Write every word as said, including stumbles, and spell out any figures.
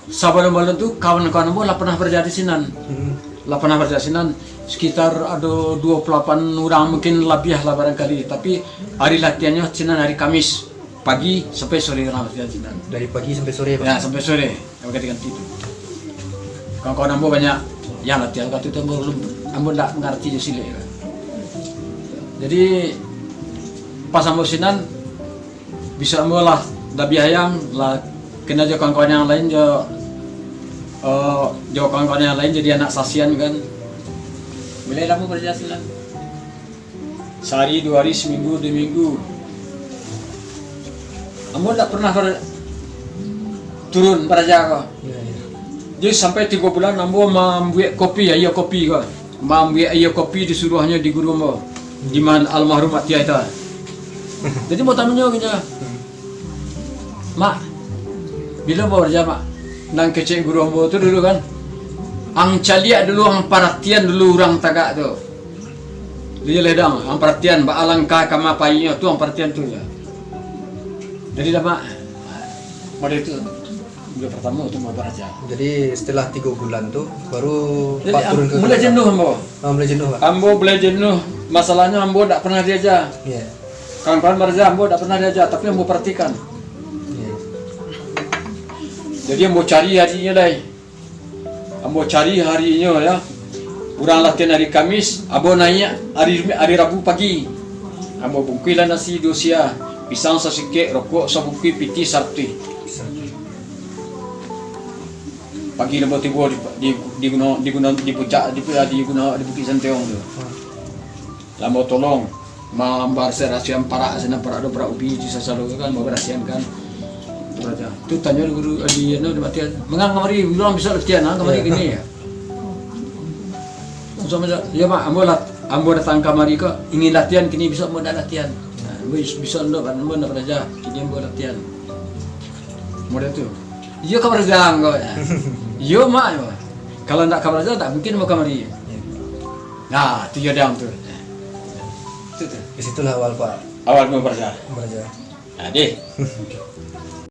Sabalun-balun tu, kawan-kawan ambo lah pernah baraja di sinan. Hmm. Lah pernah baraja sinan, sekitar ado duo puluah lapan urang, mungkin labiah lah barangkali. Tapi ari latihannyo sinan ari Kamis, pagi sampai sore urang latihan sinan. Dari pagi sampai sore, Pak? Ya, sampai sore. Yang ganti-ganti tu. Kawan-kawan ambo banyak yang latihan wakatu tu, ambo, ambo ndak mangarati jo silek. Jadi, pas ambo sinan, bisuak ambo lah labiah ayam, lah kena jo kawan-kawan yang lain jo, eh, jo kawan-kawan yang lain jadi anak sasian kan. Mulai lah ambo baraja sinan. Sahari, duo hari, saminggu, duo minggu. Ambo ndak pernah bar-, turun baraja ko. Ya, ya. Jadi sampai tigo bulan ambo mambuek kopi, aia kopi ko. Mambuek aia kopi disuruahnyo di guru ambo. Di man almarhum Mak Tia itu. Jadi ambo tamanyo ka inyo. Mak, bilo ambo baraja, Mak? Nan kecek guru ambo tu dulu kan. Ang caliak dulu, ang paratian dulu urang tagak tu. Iyo lah dang, ang paratian, baa langkah kama painyo tu, ang paratian tu ja. Jadi lah, Mak, model tu, bulan partamo tu ambo baraja. Jadi, setelah tigo bulan tu, baru Jadi, Pak am-, turun ke mulai kereta? Jenuh ambo. Ah, mulai jenuh, Pak? Ambo mulai jenuh, masalahnyo ambo dak pernah diaja. Iya. Kawan-kawan baraja, ambo dak pernah diaja, tapi ambo paratikan. Iya. Jadi, ambo cari harinyo lai. Ambo cari harinyo, ya. Urang latihan hari Kamis, ambo naiak hari, hari Rabu pagi. Ambo bungkuihlah nasi duo sia, pisang sasikek, rokok sabungkuih, pitih saratuih. Pagi ambo tibo di, di, di guno, di guno, di puncak, di, di guno, di Bukik Santiong tu. Lah ambo tolong mambarasiahan parak sinan, parak do, parak ubi di sasalo kan, mambarasiahan kan. Tu raja. Tu tanyo di guru, di anu, di latihan. Mangang kamari, urang bisuak latihan, ah, kamari Iya. kini ya. Langsung aja, "Ya, Mak, ambo lat-, ambo datang kamari ko ingin latihan, kini bisuak ambo ndak latihan." Nah, ambo bis-, bisuak ndak, ambo ndak baraja, kini ambo latihan. Model tu. Iyo ka baraja ko ya. Iyo, Mak, iyo. Kalau ndak ka baraja, ndak mungkin ambo kamari. Iya. Nah, tu iyo dang tu. Tu, tu. Di situlah awal, Pak. Awal ambo baraja. Baraja. Nah, deh.